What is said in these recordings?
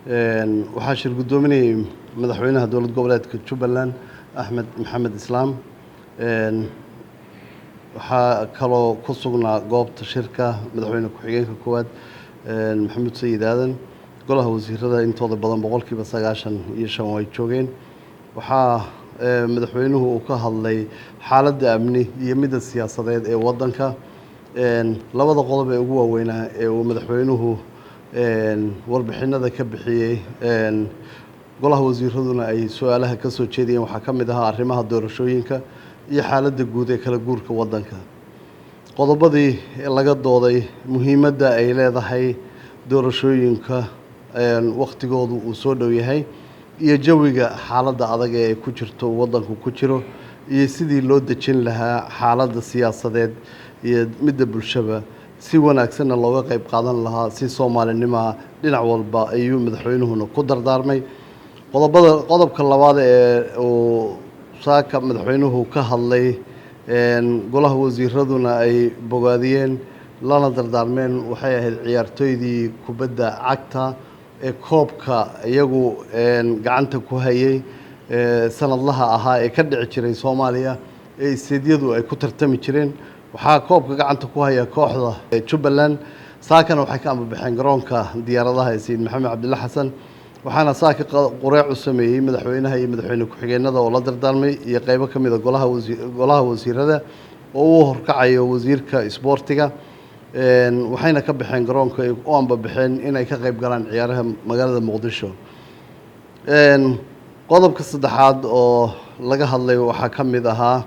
Waxaa shir guddoominayay madaxweynaha dowlad goboleedka Jubbaland, Axmed Maxamed Islaam. Waxaa kaloo ku sugnaa goobta shirka madaxweyne ku-xigeenka koowaad, Maxamuud Sayid Aadan. Golaha wasiirada intooda badan, 95% way joogeen. Waxaa madaxweynuhu uu ka hadlay xaaladda amni iyo midda siyaasadeed ee waddanka. Labada qodob ee ugu waaweynaa ee uu madaxweynuhu warbixinada ka bixiyey, golaha wasiiraduna ay su-aalaha ka soo jeediyeen, waxaa ka mid ahaa arrimaha doorashooyinka iyo xaaladda guud ee kala guurka waddanka. Qodobadii laga dooday: muhiimadda ay leedahay doorashooyinka wakhtigoodu uu soo dhow yahay iyo jawiga xaaladda adag ee ay ku jirto waddanku ku jiro, iyo sidii loo dejin lahaa xaaladda siyaasadeed iyo midda bulshaba, si wanaagsanna looga qayb qaadan lahaa si soomaalinimaha dhinac walba, ayuu madaxweynuhuna ku dardaarmay. Qodobada, qodobka labaad ee uu saaka madaxweynuhu ka hadlay, golaha wasiiraduna ay bogaadiyeen lana dardaarmeen, waxay ahayd ciyaartooydii kubadda cagta ee koobka iyagu gacanta ku hayay sanadlaha ahaa ee ka dhici jiray Soomaaliya ee isteedyadu ay ku tartami jireen. Waxaa koobka gacanta ku haya kooxda Jubbaland. Saakana waxay ka ambabaxeen garoonka diyaaradaha ee Sayid Maxamed Cabdilla Xasan. Waxaana saaka qureec u sameeyey madaxweynaha iyo madaxweyne ku-xigeenada oo la dardaarmay, iyo qeybo ka mid a golaha wasiirada oo uu horkacayo wasiirka isboortiga. Waxayna ka baxeen garoonka ay u ambabaxeen inay ka qayb galaan ciyaaraha magaalada Muqdisho. Qodobka saddexaad oo laga hadlay waxaa ka mid ahaa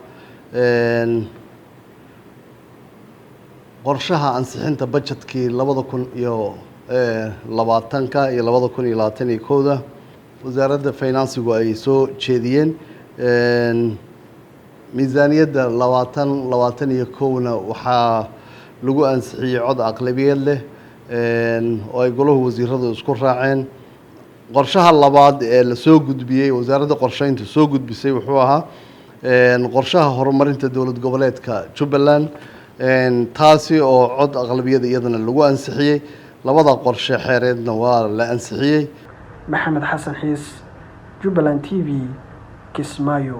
qorshaha ansixinta budgetkii 2020-ka iyo 2021-da wasaaradda finance-igu ay soo jeediyeen. Miisaaniyadda 2021-na waxaa lagu ansixiyey cod aqlabiyad leh oo ay golahu wasiiradu isku raaceen. Qorshaha labaad ee lasoo gudbiyey, wasaaradda qorsheynta soo gudbisay, wuxuu ahaa qorshaha horumarinta dowlad goboleedka Jubbaland, taasi oo cod aqlabiyada iyadana lagu ansixiyey. Labada qorshe xeereedna waa la ansixiyey. Maxamed Xasan Xiis, Jubbaland TV, Kismaayo.